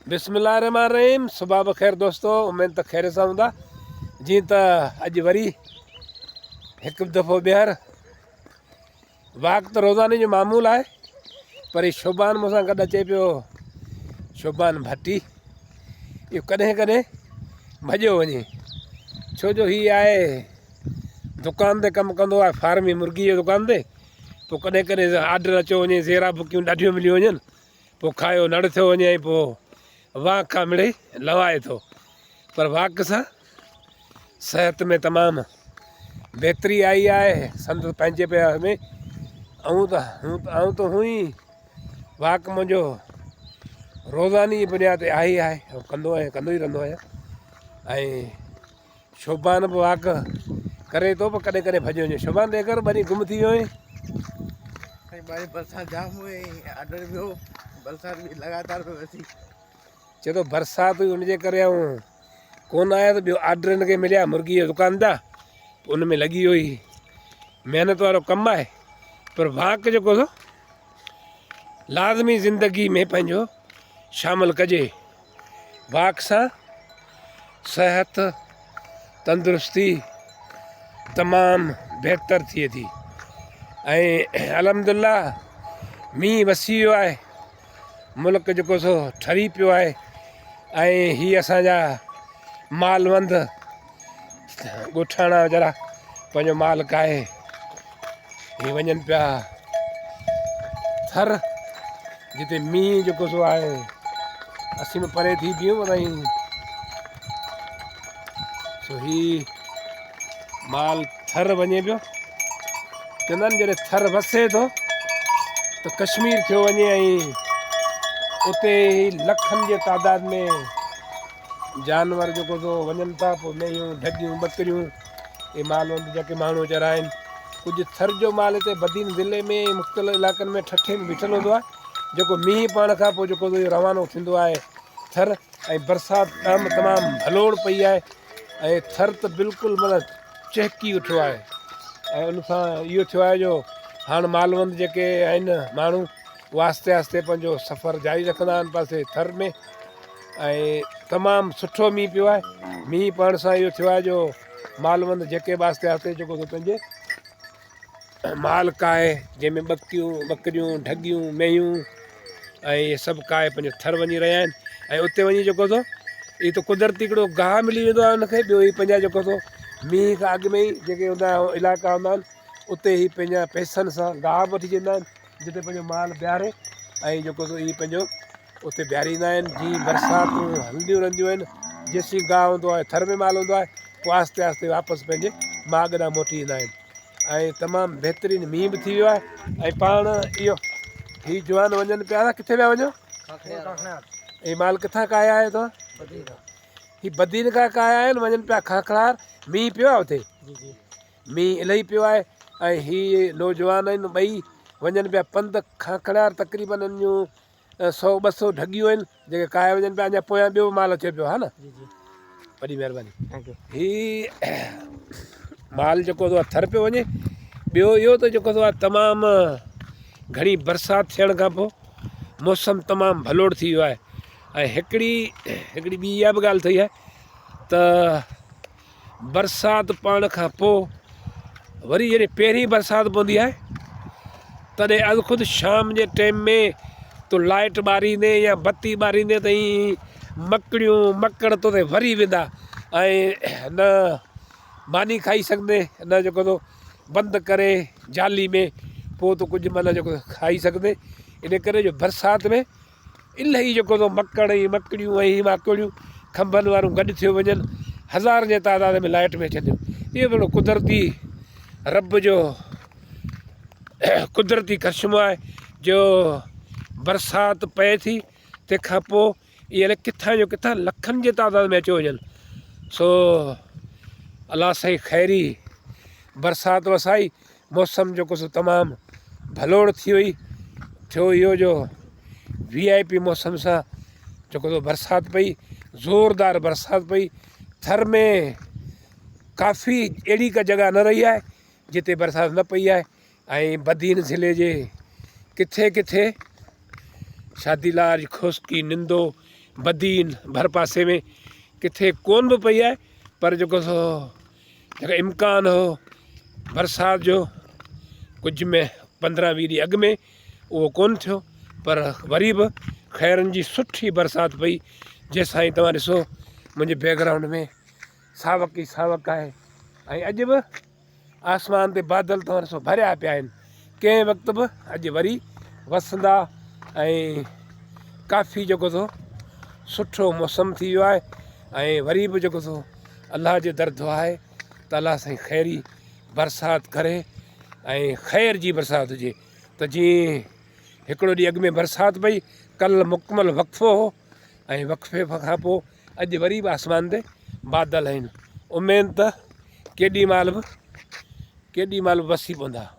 بسم الله الرحمن الرحيم صبح بخير دوستو اميد ته خير سان هوندا جيئن ته اڄ وري هڪ دفعو ٻيهر واڪ ته روزاني جو معمول آهي پر هي شوبان مون سان گڏ اچي پيو شوبان ڀٽي اهو ڪڏهن ڪڏهن ڀڄيو وڃي ڇو جو هي آهي دڪان تي ڪم ڪندو آهي فارمي مرغي جي دڪان تي پوء ڪڏهن ڪڏهن آرڊر اچيو وڃي زيرا بڪيون ڏاڍيون مليون وڃن پوء کايو نڙ ٿيو وڃي ۽ پوء واڪ کان مڙئي لوائي ٿو پر واڪ سان صحت ۾ تمام بهتري آئي آهي سندس پنهنجي پيار ۾ آئون ته آئون ته هون ئي واڪ منهنجو روزاني جي بنياد تي آهي ئي آهي ڪندو آهيان ڪندو ئي رهندو آهيان ۽ شوڀان به واڪ ڪري ٿو پر ڪڏهن ڪڏهن ڀڄي وڃي. شوڀان ڏي ڪر ٻني گم ٿي ويو آهين. سائين ٻاهر برسات جام هئي ۽ آرڊر به هو برسات به لڳاتار پئي وسي. چئي ٿو برسات هئي ان جي ڪري آئون ڪونه آيس ٻيو آرڊر هن کي مليا مرغي جي دڪان تان ان ۾ لڳي ويو هي محنت وارو ڪم آهي پر واڪ جيڪو سو لازمي زندگي ۾ پنهنجو شامل ڪجي. واڪ سان صحت تندرستي تمام بهتر ٿئي ٿي ۽ الحمد لله مينهن وسي ويو آهي ملڪ جيڪو سو ٺري پيو آهي ۽ هي اسانجا مالوند ڳوٺاڻا ويچارا پنهنجو مال ڪاهي هي وڃن پيا ٿر جتي مينهن جيڪو سو آهي اسين به پري ٿي بيهون پر سو هي مال ٿر وڃي پيو چوندا آهن جڏهن ٿر وسي ٿو ته ڪشمير ٿيو وڃي ۽ اتي لکن جي تعداد ۾ جانور جيڪو سو وڃن ٿا پوء مينهيون ڍڳيون ٻڪريون اهي مال وند جيڪي ماڻهو چرائن ڪجهه ٿر جو مال هتي بدين ضلعي ۾ ۽ مختلف علائقن ۾ ٺٽي ۾ بيٺل هوندو آهي جيڪو مينهن پوڻ کان پوء جيڪو سو روانو ٿيندو آهي ٿر ۽ برسات تمام تمام ڀلوڙ پئي آهي ۽ ٿر ته بلڪل مطلب چهڪي اٿيو آهي ۽ ان سان اهو ٿيو آهي جو هاڻ مالوند جيڪي آهن ماڻهو اهي آهستي آهستي پنهنجو سفر جاري رکندا آهن پاسي ٿر ۾ ۽ تمام سٺو مينهن پيو آهي مينهن پوڻ سان اهو ٿيو آهي جو مالوند جيڪي به آهستي آهستي جيڪو سو پنهنجي مال ڪاهي جنهن ۾ ٻڪيون ٻڪريون ڍڳيون مينهيون ۽ اهي سڀ ڪاهي پنهنجو ٿر وڃي رهيا آهن ۽ اتي وڃي جيڪو سو هي ته قدرتي هڪڙو گاهه ملي ويندو آهي ان کي ٻيو هي پنهنجا جيڪو سو مينهن کان اڳ ۾ ئي جيڪي هوندا علائقا هوندا آهن اتي هي پنهنجا پئسن سان گاهه به وٺي ايندا آهن جتي پنهنجو مال بيهاري ۽ جيڪو سو هي پنهنجو اتي بيهاريندا آهن جي برساتون هلنديون رهنديون آهن جيسين گاهه هوندو آهي ٿر ۾ مال هوندو آهي پوء آهستي آهستي واپس پنهنجي ماڳ ڏانهن موٽي ايندا آهن ۽ تمام بهترين مينهن به ٿي ويو آهي ۽ پاڻ اهو هي جوان وڃن پيا ڪٿي پيا وڃو هي مال ڪٿان ڪاهي آيا توهان هي بدين کان ڪاهيا آهن وڃن پيا کاکڙار مينهن پيو آهي اتي مينهن الهي پيو آهي ۽ هي نوجوان آهن ٻئي وڃن پيا پنڌ کاکڙار تقريبن هن جون سو ٻه سو ڍڳيون آهن جيڪي ڪاهي وڃن پيا اڃا پويان ٻيو مال اچي پيو ها نه وڏي مهرباني هي مال جيڪو اٿو ٿر پيو وڃي ٻيو اهو ته جيڪو اٿو تمام گهڻي برسات ٿيڻ کان پوء موسم تمام ڀلوڙ ٿي ويو آهي ۽ هڪڙي هڪڙي ٻي اها به ڳالهه ٿي آهي ته برسات پوڻ کان پوء وري جڏهن پهرين برسات پوندي آهي تڏهن از خود شام جي ٽيم ۾ تون لائٽ ٻاريندي يا بتي ٻاريندي ته ائين مڪڙيون مڪڙ تو تي وري ويندا ۽ نه ماني کائي سگهندي نه جيڪو تو بند ڪري جالي ۾ پوء تون ڪجهه معنيٰ جيڪو کائي سگهندي ان ڪري جو برسات ۾ الائي جيڪو ٿو مڪڙ ۽ مڪڙيون ۽ ماڪوڙيون کنڀن واريون گڏ ٿيو وڃن هزارن جي تعداد ۾ لائٽ ۾ اچن ٿيون اهو به هڪڙو قدرتي رب جو قدرتي ڪرشمو آهي جو برسات پئي ٿي تنهن کان پوء اهي الائي ڪٿان جو ڪٿان لکن جي تعداد ۾ اچيو وڃن سو الله سائين خيري برسات وسائي موسم جيڪو سو تمام ڀلوڙ ٿي وئي ٿيو اهو جو وي آء پي موسم سان جيڪو سو برسات پئي زوردار برسات پئي ٿر ۾ ڪافي اهڙي ڪا جڳهه نه رهي آهي جتي برسات نه پئي آهي ۽ بدين ضلعي جي ڪٿي ڪٿي شادي لارج کوسڪي نندو بدين ڀرپاسي ۾ ڪٿي ڪون به پئي آهي پر جيڪو سو جيڪو امڪان هو برسات جو ڪجهه ۾ پندرهن ويهه ڏينهن اڳ ۾ اهو ڪون ٿيو پر وري به خيرن جي سٺي برسات پئي جنهن سان توهان ڏسو منهنجي بيڪ گرائونڊ ۾ ساوڪ ئي ساوڪ آهي ۽ اڄ به آسمان تي بادل توهان ڏسو ڀريا پيا آهن ڪنهن وقت به اڄ وري وسندا ۽ ڪافي جيڪو سو سٺو موسم ٿي ويو آهي ۽ وري به جيڪو سو الله جي در دعا آهي ته الله سائين خيري برسات ڪري ۽ خير جي برسات هجي ته جيئن هڪڙو ڏينهن اڳ ۾ برسات پئي ڪل مڪمل وقفو هو ۽ وقفي کان پوء اڄ وري به آسمان تي بادل آهن اميد ته ڪيڏي مهل به ڪيڏي مهل به وسي پوندا.